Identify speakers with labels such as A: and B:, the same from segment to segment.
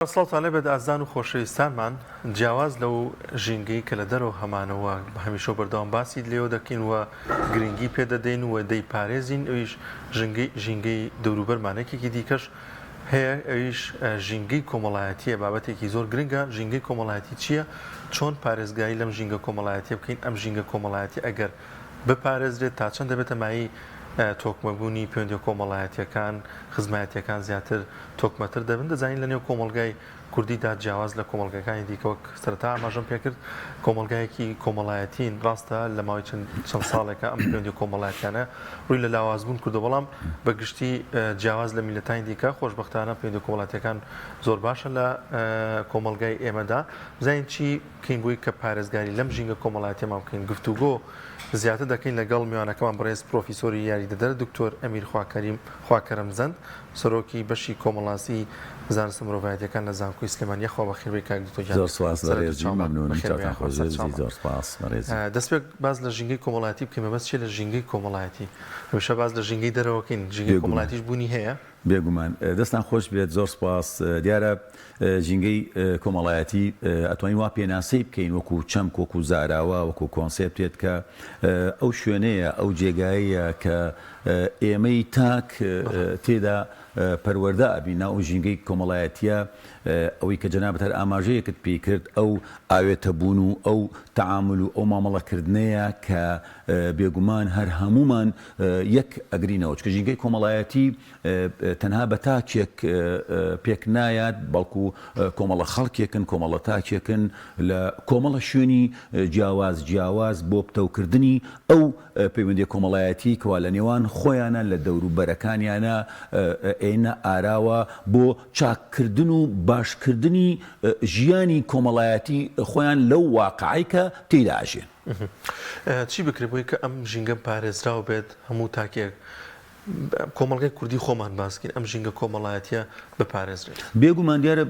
A: سڵاوتان لێبێت ئازیزان و خۆشەویستانمان، جیاواز لەو ژینگەی کە لە دەرەوە هەمانە و هەمیشە و بەردەوام باسی لێوە دەکەین و گرنگی پێ دەدەین و دەیپارێزین ئەویش ژینگەی ژینگەی دەوروبەرمان یەکێکی دیکەش هەیە ئەویش ژینگەی کۆمەڵایەتیە بابەتێکی زۆر گرنگە ژینگەی کۆمەڵایەتی چییە چۆن پارێزگاری لەم ژینگە کۆمەڵایەتیە بکەین ئەم ژینگە کۆمەڵایەتی ئەگەر بپارێزرێت تا چەند دەبێتە مایەی تۆکمەبوونی پەیوەندیە کۆمەڵایەتیەکان خزمایەتیەکان زیاتر تۆکمەتر دەبن، دەزانین لە نێو کۆمەڵگای کوردیدا جیاواز لە کۆمەڵگاکانی دیکە وەک سەرەتا ئاماژەم پێکرد کۆمەڵگایەکی کۆمەڵایەتین، ڕاستە لە ماوەی چەند چەند ساڵێکە ئەم پەیوەندیە کۆمەڵایەتیانە ڕووی لە لاوازبوون کردووە، بەڵام بە گشتی جیاواز لە میللەتانی دیکە خۆشبەختانە پەیوەندیە کۆمەڵایەتیەکان زۆر باشە لە کۆمەڵگای ئێمەدا، بزانین چی بکەین بۆی کە پارێزگاری لەم ژینگە کۆمەڵایەتیەمان بکەین گفتوگۆ زیاتر دەکەین لەگەڵ میوانەکەمان بەڕێز پرۆفیسۆری یاریدەدەر دکتۆر ئەمیر خواکەریم خواکەرەم زەند سەرۆکی بەشی کۆمەڵناسی زانستە مرۆڤایەتیەکان لە زانکۆی سلێمانی یاخوا بەخێر بێی کاک دکتۆر گیان
B: زۆر سوپاس
A: سەرت و
B: بەڕێزی
A: چاومان
B: مەمنونم
A: بەخێر بێی
B: چاوتان
A: یاخوا
B: خۆش
A: سەر
B: بێ بژی
A: چاومان
B: زۆر سوپاس بەڕێزی.
A: دەستپێک باس لە ژینگەی کۆمەڵایەتی بکەین مەبەست چیە لە ژینگەی کۆمەڵایەتی هەمیشە باس لە ژینگەی دەرەوە کەین ژینگەی
B: بێگومان.
A: کۆمەڵایەتیش بوونی هەیە؟
B: بێگومان. دەستتان خۆش بێت زۆر سوپاس. دیارە ژینگەی کۆمەڵایەتی ئەتوانین وا پێناسەی بکەین وەکو چەمک وەکو زاراوە وەکو کۆنسێپتێت کە ئەو شوێنەیە ئەو جێگایەیە کە ئێمەی تاک تێدا پەروەردە ئەبین ناو ئەو ژینگەی کۆمەڵایەتیە ئەوەی کە جەنابت هەر ئاماژەیەکت پێی کرد ئەو ئاوێتەبوون و ئەو تەعامول و ئەو مامەڵەکردنەیە کە بێگومان هەر هەموومان یەک ئەگرینەوە چونکە ژینگەی کۆمەڵایەتی تەنها بە تاکێک پێک نایات بەڵکو کۆمەڵە خەڵکێکن کۆمەڵە تاکێکن لە کۆمەڵە شوێنی جیاواز جیاواز بۆ پتەوکردنی ئەو پەیوەندیە کۆمەڵایەتی کەوا لە نێوان خۆیانە لە دەوروبەرەکانیانە ئێنە ئاراوە بۆ چاککردن و باشکردنی ژیانی کۆمەڵایەتی خۆیان لەو واقعەی کە تێیدا ئەژێن.
A: چی بکرێت بۆی کە ئەم ژینگە پارێزراو بێت هەموو تاکێک کۆمەڵگای کوردی خۆمان باس کەین ئەم ژینگە کۆمەڵایەتیە بپارێزرێت؟
B: بێگومان دیارە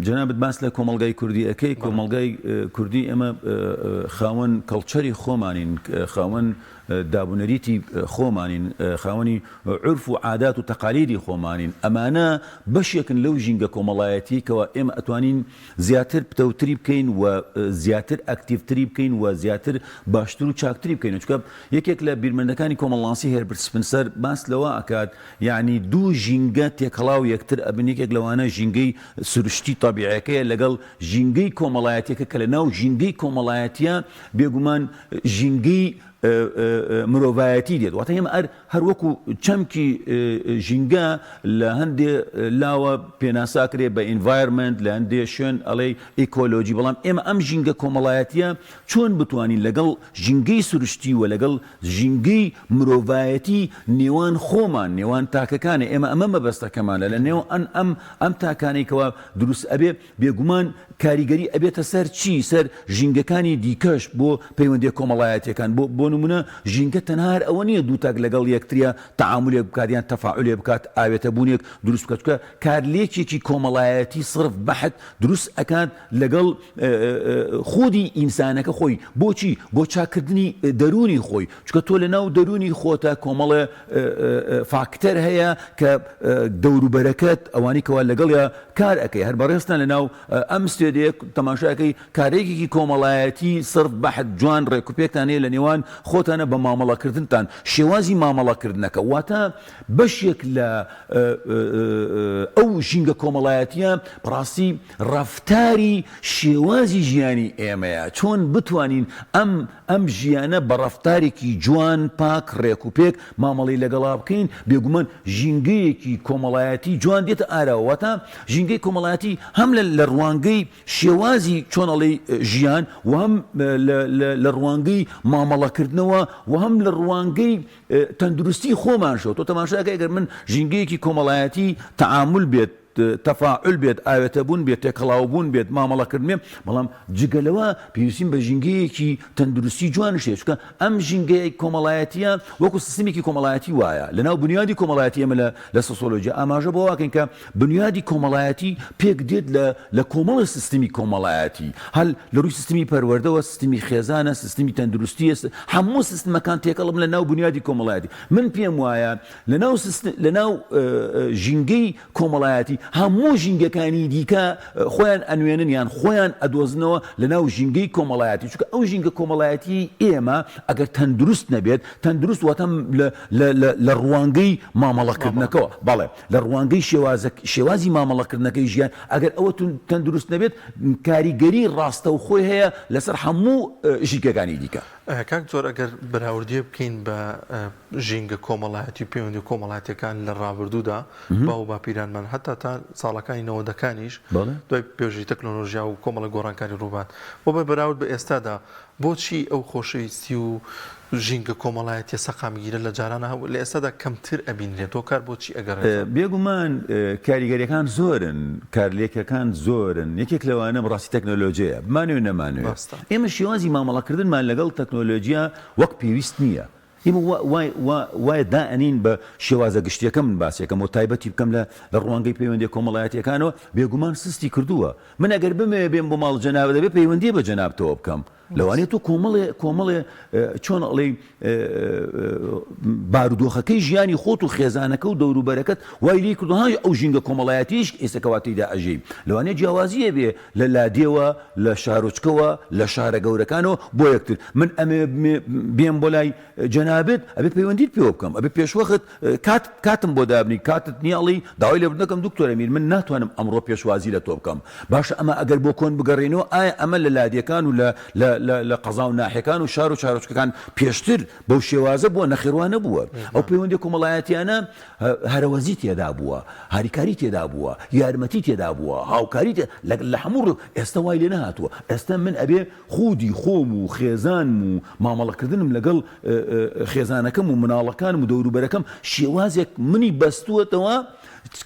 B: جەنابت باس لە کۆمەڵگای کوردی ئەکەی کۆمەڵگای کوردی ئێمە خاوەن کەڵچەری خۆمانین خاوەن دابونەریتی خۆمانین خاوەنی عورف و عادات و تەقالیدی خۆمانین ئەمانە بەشێکن لەو ژینگە کۆمەڵایەتی کەوا ئێمە ئەتوانین زیاتر پتەوتری بکەین و زیاتر ئەکتیڤتری بکەین و زیاتر باشتر و چاکتری بکەین چونکە یەکێک لە بیرمەندەکانی کۆمەڵناسی هێربرت سپنسەر باس لەوە ئەکات یعنی دوو ژینگە تێکەڵاو یەکتر ئەبن یەکێک لەوانە ژینگەی سروشتی تەبیعەکەیە لەگەڵ ژینگەی کۆمەڵایەتیەکە کە لە ناو ژینگەی کۆمەڵایەتیە بێگومان ژینگەی مرۆڤایەتی دێت واتە ئێمە ئەر هەر وەکو چەمکی ژینگە لە هەندێ لاوە پێناساکرێ بە environment لە هەندێ شوێن ئەڵێی ئیکۆلۆجی بەڵام ئێمە ئەم ژینگە کۆمەڵایەتیە چۆن بتوانین لەگەڵ ژینگەی سروشتی و لەگەڵ ژینگەی مرۆڤایەتی نێوان خۆمان نێوان تاکەکانە ئێمە ئەمە مەبەستەکەمانە لە نێو ئەن ئەم ئەم تاکانەی کەوا دروست ئەبێ بێگومان کاریگەری ئەبێتە سەر چی؟ سەر ژینگەکانی دیکەش بۆ پەیوەندیە کۆمەڵایەتیەکان بۆ بۆ نمونە ژینگە تەنها هەر ئەوە نیە دوو تاک لەگەڵ یەکتریا تەعامولێک بکات یان تەفاعولێ بکات ئاوێتە بوونێک دروست بکات چونکە کارلێکێکی کۆمەڵایەتی سڕف بەحت دروست ئەکات لەگەڵ خودی ئینسانەکە خۆی بۆچی؟ بۆ چاککردنی دەروونی خۆی چونکە تۆ لەناو دەروونی خۆتا کۆمەڵێ فاکتەر هەیە کە دەوروبەرەکەت ئەوانی کەوا لەگەڵیا کار ئەکەی هەر بەڕێزتان لەناو ئەم ستێدیە تەماشا ئەکەی کارێکێکی کۆمەڵایەتی سڕف بەحت جوان ڕێکوپێکتان هەیە لە نێوان خۆتانە بە مامەڵەکردنتان شێوازی مامەڵەکردنەکە واتە بەشێک لە ئەو ژینگە کۆمەڵایەتیە بەڕاستی ڕەفتاری شێوازی ژیانی ئێمەیە چۆن بتوانین ئەم ئەم ژیانە بە ڕەفتارێکی جوان، پاک، ڕێکوپێک مامەڵەی لەگەڵا بکەین، بێگومان ژینگەیەکی کۆمەڵایەتی جوان دێتە ئاراوە، واتە ژینگەی کۆمەڵایەتی هەم لە لە ڕوانگەی شێوازی چۆن ئەڵێی ژیان و هەم لە لە لە ڕوانگەی مامەڵەکردنەوە و هەم لە ڕوانگەی تەندروستی خۆمانشەوە. تۆ تەماشا ئەکەی ئەگەر من ژینگەیەکی کۆمەڵایەتی تەعامول بێت، تەفاعول بێت، ئاوێتەبوون بێت، تێکەڵاوبوون بێت، مامەڵەکردن بێت، بەڵام جگە لەوە پێویستیم بە ژینگەیەکی تەندروستی جوانیش هەیە، چونکە ئەم ژینگەیە کۆمەڵایەتییە وەکو سیستمێکی کۆمەڵایەتی وایە، لەناو بنیادی کۆمەڵایەتی ئێمە لە سۆسۆلۆجیا ئاماژە بەوە ئەکەین کە بنیادی کۆمەڵایەتی پێک دێت لە لە کۆمەڵێ سیستمی کۆمەڵایەتی، هەر لە ڕووی سیستمی پەروەردەوە، سیستمی خێزانە، سیستمی تەندروستییە، هەموو سیستمەکان تێکەڵ بن لەناو بنیادی کۆمەڵایەتی. من پێم وایە لەناو لەناو ژینگەی کۆمەڵایەتی. هەموو ژینگەکانی دیکە خۆیان ئەنوێنن یان خۆیان ئەدۆزنەوە لەناو ژینگەی کۆمەڵایەتی، چونکە ئەو ژینگە کۆمەڵایەتیەی ئێمە ئەگەر تەندروست نەبێت، تەندروست واتە لە ڕوانگەی مامەڵەکردنەکەوە، بەڵێ لە ڕوانگەی شێوازی مامەڵەکردنەکەی ژیان، ئەگەر ئەوە تەندروست نەبێت کاریگەری ڕاستەوخۆی هەیە لەسەر هەموو ژینگەکانی دیکە.
A: کاک دکتۆر ئەگەر بەراوردیە بکەین بە ژینگە کۆمەڵایەتی و پەیوەندی کۆمەڵاتیەکان لە ڕابردوودا باو و باپیرانمان هەتا تا ساڵەکانی نەوەدەکانیش دوای پێشی تەکنۆلۆژیا و کۆمەڵە گۆڕانکاری ڕووبات بۆ بە بەراورد بە ئێستادا بۆچی ئەو خۆشەویستی و ژینگە کۆمەڵایەتیە سەقامگیرە لە جارانە هەبوو لە ئێستادا کەمتر ئەبینرێت هۆکار بۆچی ئەگەڕێتەوە؟
B: بێگومان کاریگەریەکان زۆرن کارلێکەکان زۆرن یەکێک لەوانە بەڕاستی تەکنۆلۆژیایە بمانەوێ نەمانەوێ ئێمە شێوازی مامەڵەکردنمان لەگەڵ تەکنۆلۆژیا وەک پێویست نییە ئێمە وای دائەنین بە شێوازە گشتیەکە من باسیەکەم و تایبەتی بکەم لە لە ڕوانگەی پەیوەندیە کۆمەڵایەتیەکانەوە بێگومان سستی کردووە من ئەگەر بمەوێ بێم بۆ ماڵ جەنابت دەبێ پەیوەندی بە جەنابتەوە بکەم لەوانەیە تۆ کۆمەڵێ کۆمەڵێ چۆن ئەڵێی بارودۆخەکەی ژیانی خۆت و خێزانەکە و دەوروبەرەکەت وای لێ کردو ها ئەو ژینگە کۆمەڵایەتیش ئێستا کەوا تێیدا ئەژی لەوانەیە جیاوازیە بێ لە لادێوە لە شارۆچکەوە لە شارە گەورەکانەوە بۆ یەکتر من ئەمێ بێم بۆ لای جەنابت ئەبێ پەیوەندیت پێوە بکەم ئەبێ پێشوەخت کات کاتم بۆ دابنی کاتت نییە ئەڵێی داوای لێبوردن دەکەم دکتۆر ئەمیر من ناتوانم ئەمڕۆ پێشوازی لە تۆ بکەم باشە ئەمە ئەگەر بۆ کۆن بگەڕێینەوە ئایا ئەمە لە لادێکان و لە لە لە لە قەزا و ناحیەکان و شار و شارۆچکەکان پێشتر بەو شێوازە بووە نەخێر وا نەبووە ئەو پەیوەندیە کۆمەڵایەتیانە هەرەوەزی تێدا بووە هاریکاری تێدا بووە یارمەتی تێدا بووە هاوکاری تێ لە لە هەموو ڕوو ئێستا وای لێ نەهاتووە ئێستا من ئەبێ خودی خۆم و خێزانم و مامەڵەکردنم لەگەڵ خێزانەکەم و مناڵەکانم و دەوروبەرەکەم شێوازێک منی بەستووەتەوە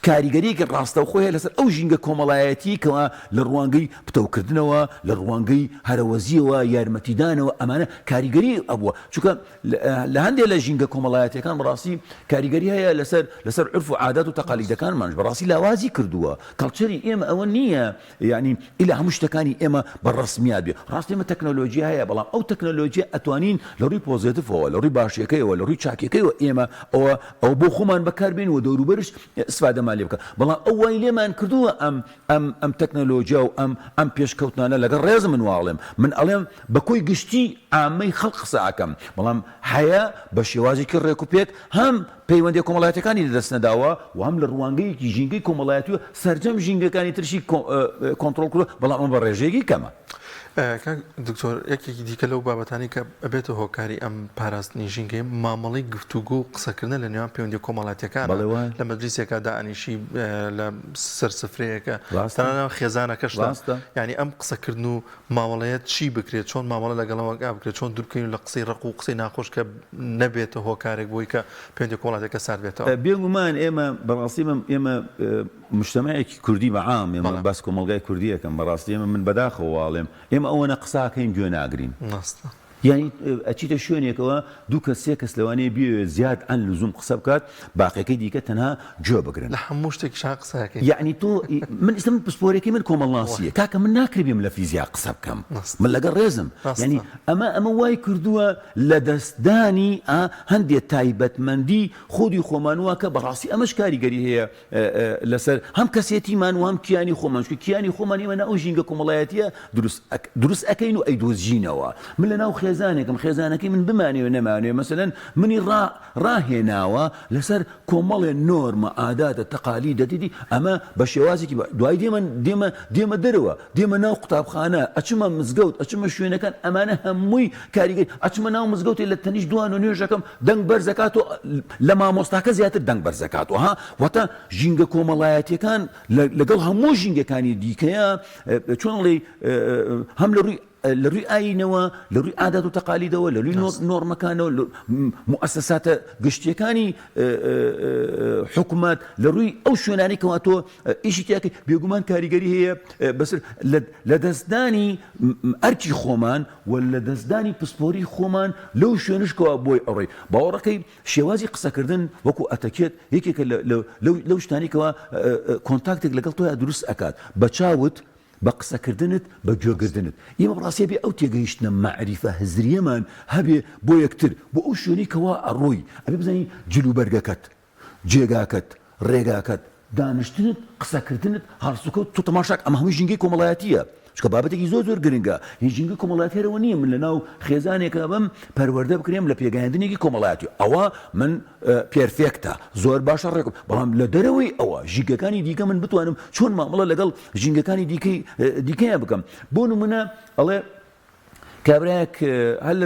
B: کاریگەریەکی ڕاستەوخۆ هەیە لەسەر ئەو ژینگە کۆمەڵایەتی کەوا لە ڕوانگەی پتەوکردنەوە لە ڕوانگەی هەرەوەزیەوە یارمەتیدانەوە ئەمانە کاریگەری ئەبووە چونکە لە هەندێک لە ژینگە کۆمەڵایەتیەکان بەڕاستی کاریگەری هەیە لەسەر لەسەر عرف و عادات و تەقالیدەکانمانش بەڕاستی لاوازی کردووە culture ی ئێمە ئەوە نییە یانی ئیلا هەموو شتەکانی ئێمە بە ڕەسمیات بێ. ڕاستە ئێمە تەکنەلۆجیا هەیە، بەڵام ئەو تەکنەلۆجیا ئەتوانین لە ڕووی positive ەوە، لە ڕووی باشیەکەیەوە، لە ڕووی چاکیەکەیەوە ئێمە ئەوە ئەوە بۆ خۆمان بەکار بێنین و دەوروبەرش ئیسفادەمان لێ بکا. بەڵام ئەو وای لێمان کردووە ئەم ئەم ئەم تەکنەلۆجیا و ئەم ئەم پێشکەوتنانە لەگەڵ ڕێزم من وا ئەڵێم. من ئەڵێم بە کۆی گشتی عامەی خەڵک قسە ئەکەم. بەڵام هەیە بە شێوازێکی ڕێکوپێک هەم پەیوەندیە کۆمەڵایەتیەکانی لەدەست نەداوە و هەم لە ڕوانگەیەکی ژینگەی کۆمەڵایەتیوە سەرجەم ژینگەکانی ترشی کۆنتڕۆڵ کردوە، بەڵام ئەمە بە ڕێژەیەکی کەمە.
A: کاک دکتۆر یەکێکی دیکە لەو بابەتانەی کە ئەبێتە هۆکاری ئەم پاراستنی ژینگەیە مامەڵەی گفتوگۆ و قسەکردنە لە نێوان پەیوەندیە کۆمەڵاتیەکانە
B: بەڵێ وایە.
A: لە مەجلیسێکا دائەنیشی لە سەر سفرەیەکە
B: ڕاستە.
A: تەنانەت خێزانەکەشتا
B: ڕاستە.
A: یانی ئەم قسەکردن و مامەڵەیە چی بکرێت چۆن مامەڵە لەگەڵەوەکا بکرێت چۆن دووربکەوین لە قسەی ڕەق و قسەی ناخۆش کە نەبێتە هۆکارێک بۆی کە پەیوەندی کۆمەڵاتیەکە سارد بێتەوە.
B: بێگومان ئێمە بەڕاستی ئێمە ئێمە مجتەمەعێکی کوردی بە عام ئێمە باس کۆمەڵگای کوردی ئەکەم بەڕاستی ئێمە من بەداخەوە واڵێم ئێمە ئەوەنە قسە ئەکەین گوێ ناگرین.
A: ڕاستە.
B: یانی ئەچیتە شوێنێکەوە دوو کەس سێ کەس لەوانەیە بیەوێت زیاد عن لزوم قسە بکات باقیەکەی دیکە تەنها گوێ بگرن.
A: لە هەموو شتێکیشا قسە ئەکەین.
B: یەعنی تۆ من ئیستا من پسپۆرێکی من کۆمەڵناسیە کاکە من ناکرێ بێم لە فیزیا قسە بکەم من لەگەڵ ڕێزم یەعنی ئەمە ئەمە وای کردووە لە دەستدانی ئا هەندێ تایبەتمەندی خودی خۆمان وا کە بەڕاستی ئەمەش کاریگەری هەیە لەسەر هەم کەسێتیمان و هەم کیانی خۆمان چونکە کیانی خۆمان ئێمە ناو ژینگە کۆمەڵایەتیە دروست دروست ئەکەین و ئەیدۆزینەوە من لە ناو خێزانێکم خێزانەکەی من بمانەوێ نەمانەوێ مەسەلەن منی ڕا ڕاهێناوە لەسەر کۆمەڵێ نۆرمە عاداتە تەقالیدە دیدی ئەمە بە شێوازێکی دوای دێمە دێمە دێمە دەرەوە دێمە ناو قوتابخانە ئەچمە مزگەوت ئەچمە شوێنەکان ئەمانە هەمووی کاریگەری ئەچمە ناو مزگەوتێ لە تەنیشت دوان و نوێژەکەم دەنگ بەرزەکات و لە مامۆستاکە زیاتر دەنگ بەرزەکات و ها واتە ژینگە کۆمەڵایەتیەکان لەگەڵ هەموو ژینگەکانی دیکەیە چۆن ئەڵێی هەم لە ڕووی لە ڕووی ئایینەوە، لە ڕووی عادات و تەقالیدەوە، لە ڕووی نۆرمەکانەوە، موئەسەساتە گشتییەکانی حکومەت، لە ڕووی ئەو شوێنانەی کەوا تۆ ئیشی تیا ئەکەی، بێگومان کاریگەری هەیە بەسەر لەدەستدانی ئەرکی خۆمان و لەدەستدانی پسپۆری خۆمان لەو شوێنەش کەوا بۆی ئەڕۆی. باوەڕەکەی شێوازی قسەکردن وەکو ئەتەکێت یەکێکە لەو شتانەی کەوا contact ێک لەگەڵ تۆیا دروست ئەکات بە چاوت، بە قسەکردنت، بە گوێگردنت. ئێمە بەڕاستی ئەبێ ئەو تێگەیشتنە مەعریفە هزرییەمان هەبێ بۆ یەکتر، بۆ ئەو شوێنەی کەوا ئەڕۆی، ئەبێ بزانی جلوبەرگەکەت، جێگاکەت، ڕێگاکەت. دانیشتنت، قسەکردنت، هەڵسوکەوت، تۆ تەماشاکە ئەمە هەمووی ژینگەی کۆمەڵایەتییە، چونکە بابەتێکی زۆر زۆر گرنگە، هی ژینگەی کۆمەڵایەتی هەر ئەوە نییە من لەناو خێزانێکا بم پەروەردە بکرێم لە پێگەیاندنێکی کۆمەڵایەتی ئەوە من perfect ە زۆر باشە ڕێکم، بەڵام لە دەرەوەی ئەوە ژینگەکانی دیکە من بتوانم چۆن مامەڵە لەگەڵ ژینگەکانی دیکەی دیکەیان بکەم بۆ نمونە ئەڵێ کابرایەک هەر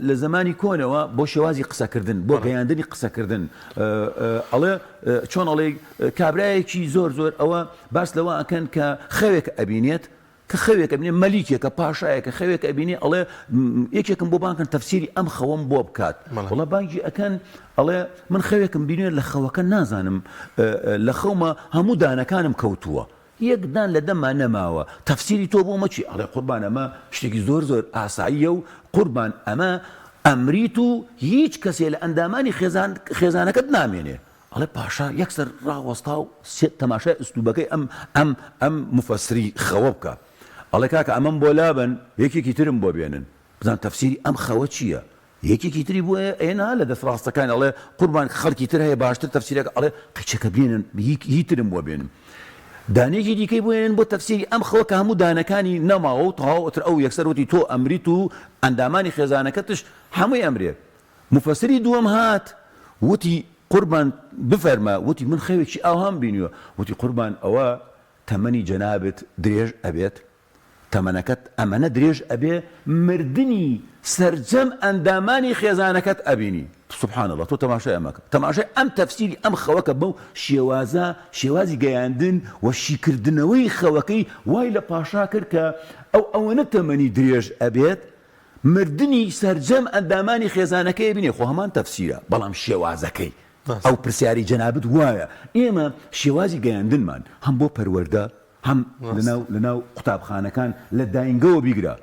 B: لە زەمانی کۆنەوە بۆ شێوازی قسەکردن بۆ گەیاندنی قسەکردن ئەڵێ چۆن ئەڵێ کابرایەکی زۆر زۆر ئەوە باس لەوە ئەکەن کە خەوێک ئەبینێت کە خەوێک ئەبینێ مەلیکێکە پاشایەکە خەوێک ئەبینێ ئەڵێ یەکێکم بۆ بانکن تەفسیری ئەم خەوەم بۆ بکات وڵا بانگی ئەکەن ئەڵێ من خەوێکم بینێ لە خەوەکە نازانم لە خەومە هەموو دانەکانم کەوتووە یەک دان لە دەمما نەماوە تەفسیری تۆ بۆ مە چی ئەڵێ قوربان ئەمە شتێکی زۆر زۆر ئاساییە و قوربان ئەمە ئەمریت و هیچ کەسێ لە ئەندامانی خێزان خێزانەکەت نامێنێ ئەڵێ پاشا یەکسەر ڕاوەستا و سێ تەماشای ئسلوبەکەی ئەم ئەم ئەم مفەسری خەوە بکە ئەڵێ کاکە ئەمەم بۆ لابەن یەکێکی ترم بۆ بێنن بزان تەفسیری ئەم خەوە چییە یەکێکی تری بۆ ئێنا لە دەست ڕاستەکانی ئەڵێ قوربان خەڵکی تر هەیە باشتر تەفسیرەکە ئەڵێ قیچەکە بێنن هی ترم بۆ بێنم دانێکی دیکەی بۆ ێنن بۆ تەفسیری ئەم خەوە کە هەموو دانەکانی نەماوە و تەواو ئەتر ئەو یەکسەر وتی تۆ ئەمریت و ئەندامانی خێزانەکەتش هەمووی ئەمرێ موفەسری دووەم هات وتی قوربان بفەرمە وتی من خەوێکی ئاوهام بینیوە وتی قوربان ئەوە تەمەنی جەنابت درێژ ئەبێت تەمەنەکەت ئەمەنە درێژ ئەبێ مردنی سەرجەم ئەندامانی خێزانەکەت ئەبینی سبحان اللە تۆ تەماشای ئەمە کە تەماشای ئەم تەفسیری ئەم خەوە کە بەو شێوازە شێوازی گەیاندن و شیکردنەوەی خەوەکەی وای لە پاشا کرد کە ئەو ئەوەنە تەمەنی درێژ ئەبێت مردنی سەرجەم ئەندامانی خێزانەکەی ئەبینێ خۆ هەمان تەفسیرە بەڵام شێوازەکەی ئەو پرسیاری جەنابت وایە ئێمە شێوازی گەیاندنمان هەم بۆ پەروەردە هەم لەناو لەناو قوتابخانەکان لە داینگەوە بیگرە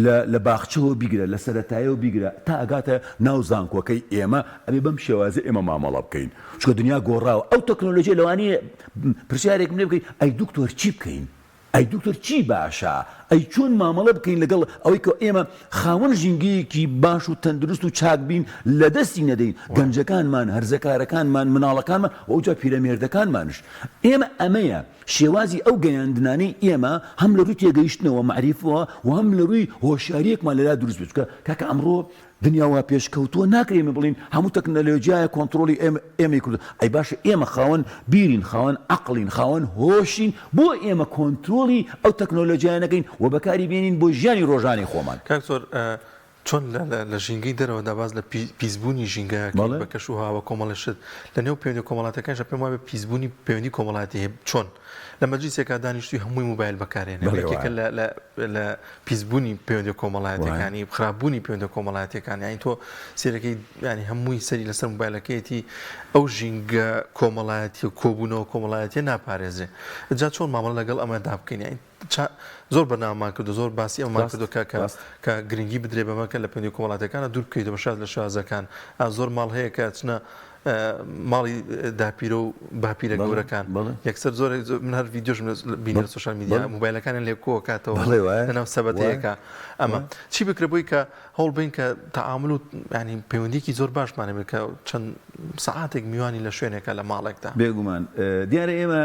B: لە لە باخچەوە بیگرە لە سەرەتایەوە بیگرە تا ئەگاتە ناو زانکۆکەی ئێمە ئەبێ بەم شێوازە ئێمە مامەڵە بکەین چونکە دنیا گۆڕاوە ئەو تەکنۆلۆژیە لەوانەیە پرسیارێکم لێ بکەی ئەی دکتۆر چی بکەین ئەی دکتۆر چی باشە ئەی چۆن مامەڵە بکەین لەگەڵ ئەوەی کە ئێمە خاوەن ژینگەیەکی باش و تەندروست و چاک بین لە دەستی نەدەین گەنجەکانمان هەرزەکارەکانمان مناڵەکانمان و ئەوجا پیرەمێردەکانمانش ئێمە ئەمەیە شێوازی ئەو گەیاندنانەی ئێمە هەم لە ڕووی تێگەیشتنەوە، مەعریفەوە، و هەم لە ڕووی هۆشیارییەکمان لەلا دروست بێت، چونکە کاکە ئەمڕۆ دنیا وا پێشکەوتووە ناکرێ ئێمە بڵێین هەموو تەکنەلۆجیایە کۆنتڕۆڵی ئێمە ئێمەی کردووە، ئەی باشە ئێمە خاوەن بیرین، خاوەن عەقڵین، خاوەن هۆشین، بۆ ئێمە کۆنترۆڵی ئەو تەکنەلۆجیایە نەکەین و بەکاری بێنین بۆ ژیانی ڕۆژانەی خۆمان؟
A: کاک زۆر چۆن لە ژینگەی دەرەوەدا باس لە پیسبوونی ژینگە ئەکەین بە کەش و هەوا کۆمەڵێ شت لە نێو پەیوەندیە کۆمەڵاتیەکانیشا پێم وابێ پیسبوونی پەیوەندی کۆمەڵایەتی هەیە چۆن لە مەجلیسێکا دانیشتووی هەمووی موبایل بەکارێنێ یەکێکە لە لە پیسبوونی پەیوەندیە کۆمەڵایەتیەکانی خراپبوونی پەیوەندیە کۆمەڵایەتیەکان یانی تۆ سێرەکەی ینی هەمووی سەری لەسەر موبایلەکەیەتی ئەو ژینگە کۆمەڵایەتی و کۆبوونەوە کۆمەڵایەتیە ناپارێزێ جا چۆن مامەڵە لەگەڵ ئەمەدا بکەین یانی زۆر بەرنامەمان کردو زۆر باسی ئەومان کردو کە کە کە گرنگی بدرێ بەمە کە لە پەیوەندی کۆمەڵاتەکانە دوور بکەیتەوە شاز لە شازەکان زۆر ماڵ هەیە کە چنە ماڵی داپیرە و باپیرە گەورەکان یەکسەر زۆر من هەر ڤیدیۆشم بینی لە social media مۆبایلەکانیان لێ کۆکاتەوە لەناو سەبەتەیەکە ئەمە چی بکرێ بۆی کە هەوڵ بین کە تەعامل و ینی پەیوەندیکی زۆر باشمان هەبێت کە چەند سەعاتێک میوانی لە شوێنێکە لە ماڵێکدا.
B: بێگومان دیارە ئێمە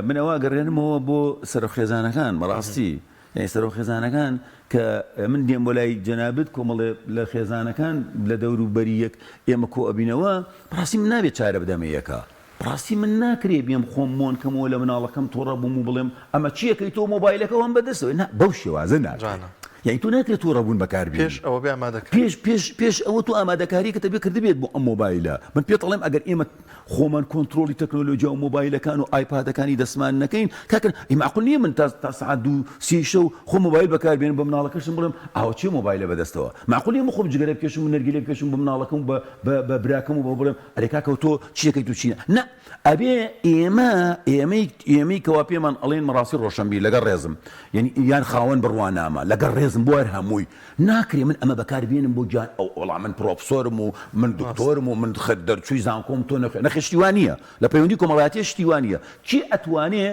B: من ئەوە ئەگەڕێنمەوە بۆ سەرۆک خێزانەکان بەڕاستی یانی سەرۆک خێزانەکان کە من دێم بۆ لای جەنابت کۆمەڵێ لە خێزانەکان لە دەور و بەری یەک ئێمە کۆ ئەبینەوە بەڕاستی من نابێت چارە بدەمە یەکە بەڕاستی من ناکرێ بێم خۆم مۆن کەمەوە لە مناڵەکەم توڕە بووم و بڵێم ئەمە چیەکەی تۆ مۆبایلەکە وام بەدەستەوە نا بەو شێوازە ناکرێ
A: جوانە.
B: یانی تۆ ناکرێ توڕە بوون بەکار بێنی
A: پێش ئەوە بێ ئامادەکاری.
B: پێش پێش پێش ئەوە تۆ ئامادەکاریەکەت ئەبێ کردبێت بۆ ئەم مۆبایلە من پێت ئەڵێم ئەگەر ئێمە خۆمان کۆنترۆڵی تەکنۆلۆجیا و مۆبایلەکان و ئایپادەکانی دەستمان نەکەین کاکە ئی مەعقول نییە من تا تا سەعات دوو سێی شەو خۆم مۆبایل بەکار بێنم بە مناڵەکەشم بڵێم ئاوە چیە مۆبایلە بەدەستەوە مەعقول نییە من خۆم جگەرە بکێشم و نەرگیلە بکێشم بە مناڵەکەم و بە بە بە براکەم و بە بڵێم ئەرێ کاکە تۆ چی ئەکەیت و چی نا؟ نا ئەبێ ئێمە ئێمەی ئێمەی کەوا پێمان ئەڵێن مەڕاستی ڕۆشەنبیر لەگەڵ ڕێزم یعنی یان خاوەن بڕوانامە لەگەڵ ڕێزم بۆ هەر هەمووی ناکرێ من ئەمە بەکار بێنم بۆ گیان ئەو وەڵا من پرۆفسۆرم و من دکتۆرم و من دەرچووی زانکۆم تۆ نەخوێ نەخێ شتی وا نییە لە پەیوەندی کۆمەڵایەتیە شتی وا نییە کێ ئەتوانێ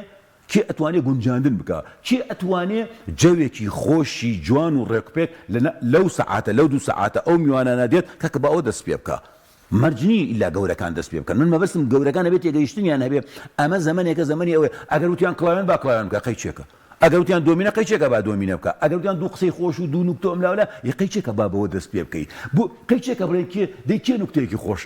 B: کێ ئەتوانێ گونجاندن بکا؟ کێ ئەتوانێ جەوێکی خۆشی جوان و ڕێکوپێک لە لەو سەعاتە لەو دوو سەعاتە ئەو میوانانە دێت کاکە با ئەوە دەست پێ بکا. مەرج نییە ئیلا گەورەکان دەست پێ بکەن من مەبەستم گەورەکان ئەبێ تێگەیشتنیان هەبێ ئەمە زەمەنێکە زەمەنی ئەوەیە ئەگەر وتیان کڵاوێن با کڵاوێن بکا قەیچێکە ئەگەر وتیان دۆمینە قەیچێکە با دۆمینە بکا ئەگەر وتیان دوو قسەی خۆش و دوو نوکتە ئەم لاولا ی قەیچێکە با بەوە دەست پێ بکەی بۆ قەیچێکە بڵێن کێ دەی کێ نوکتەیەکی خۆش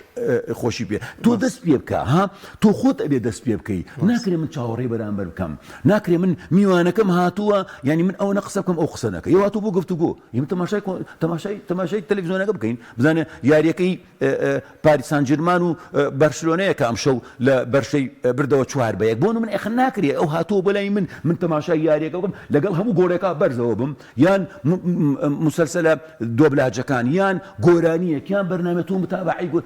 B: خۆشی پێ تۆ دەست پێ بکە ها تۆ خۆت ئەبێ دەست پێ بکەی ناکرێ من چاوەڕێی بەرامبەر بکەم ناکرێ من میوانەکەم هاتووە یعنی من ئەوە نە قسە بکەم ئەو قسە نەکە یەوە هاتوو بۆ گفتوگۆ ئێمە تەماشای تەماشای تەماشای تەلەڤیزیۆنەکە بکەین بزانێ یاریەکەی پاریس سان جێرمان و بەرشلۆنەیە کە ئەمشەو لە بەرشەی بردەوە چوار بە یەک بۆ من ئێخە ناکرێ ئەو هاتووە بۆ لای من من تەماشای یاریەکە بکەم لەگەڵ هەموو گۆڵێکا بەرزەوە بم یان مسلسلە دۆبلاجەکان یان گۆرانیەک یان بەرنامە تۆ متابعەی گۆ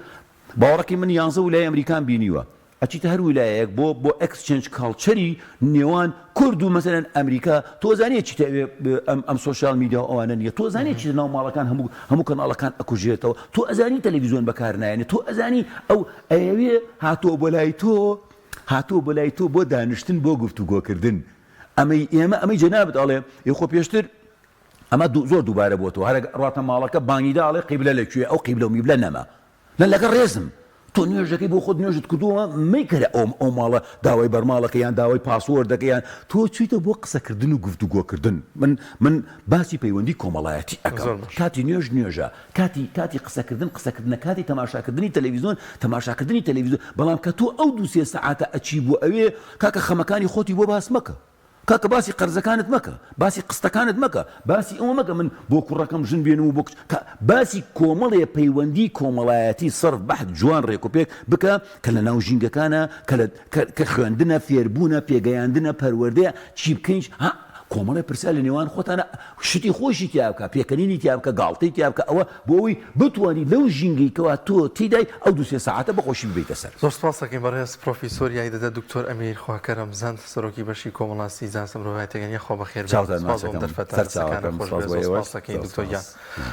B: باوەڕەکەی من یانزە ولای ئەمریکام بینیوە ئەچیتە هەر ویلایەیەک بۆ بۆ exchange culture ی نێوان کورد و مەسەلەن ئەمریکا تۆ ئەزانی ئەچیتە ئەوێ ئەم ئەم social media و ئەوانە نییە تۆ ئەزانی ئەچیتە ناو ماڵەکان هەموو هەموو کەناڵەکان ئەکوژێتەوە تۆ ئەزانی تەلەڤیزیۆن بەکار نایەنێ تۆ ئەزانی ئەو ئەیەوێ هاتووە بۆ لای تۆ هاتووە بۆ لای تۆ بۆ دانیشتن بۆ گفتوگۆکردن ئەمەی ئێمە ئەمەی جەنابت ئەڵێ ئی خۆ پێشتر ئەمە زۆر دووبارە بۆتەوە هەرەک ڕاتە ماڵەکە بانگیدا ئەڵێ قیبلە لە کوێ ئەو قیبلە و میبلە نەما نە لەگەڵ ڕێزم تۆ نوێژەکەی بۆ خۆت نوێژت کردووە مەیکەرە ئەو ئەو ماڵە داوای بەرماڵەکە یان داوای password ەکە یان تۆ چویتە بۆ قسەکردن و گفتوگۆکردن من من باسی پەیوەندی کۆمەڵایەتی ئەکەم
A: زۆر باش.
B: کاتی نوێژ نوێژە کاتی کاتی قسەکردن قسەکردنە کاتی تەماشاکردنی تەلەڤیزۆن تەماشاکردنی تەلەڤیزۆن بەڵام کە تۆ ئەو دوو سێ سەعاتە ئەچی بۆ ئەوێ کاکە خەمەکانی خۆتی بۆ باس مەکە کاکە باسی قەرزەکانت مەکە باسی قستەکانت مەکە باسی ئەوە مەکە من بۆ کوڕەکەم ژن بێنم و بۆ کچ کە باسی کۆمەڵێ پەیوەندی کۆمەڵایەتی سەرف بەحت جوان ڕێکوپێک بکە کە لە ناو ژینگەکانە کە لە کە خوێندنە فێربوونە پێگەیاندنە پەروەردەیە چی بکەین ها کۆمەڵێ پرسیار لە نێوان خۆتانە شتی خۆشی تیا بکە پێکەنینی تیا بکە گاڵتەی تیا بکە ئەوە بۆ ئەوەی بتوانی لەو ژینگەی کەوا تۆ تێیدای ئەو دوو سێ سەعاتە بە خۆشی ببەیتە سەر.
A: زۆر سپاس دەکەین بەڕێز پرۆفیسۆر یاریدەدەر دکتۆر ئەمیر خواکەرەم زەند سەرۆکی بەشی کۆمەڵناسی زانستە مرۆڤایەتیەکان یاخوا بەخێر بێن
B: چاوتان
A: سپاس بۆ ئەم
B: ماچەکەم
A: دەرفەتە دەستەکانت
B: سەرچاوەکەم
A: خۆش
B: سپاس
A: بێ
B: بۆ
A: زۆر
B: ئێوەش
A: سپاس دەکەین
B: زۆر
A: دکتۆر گیان.
B: سپاس.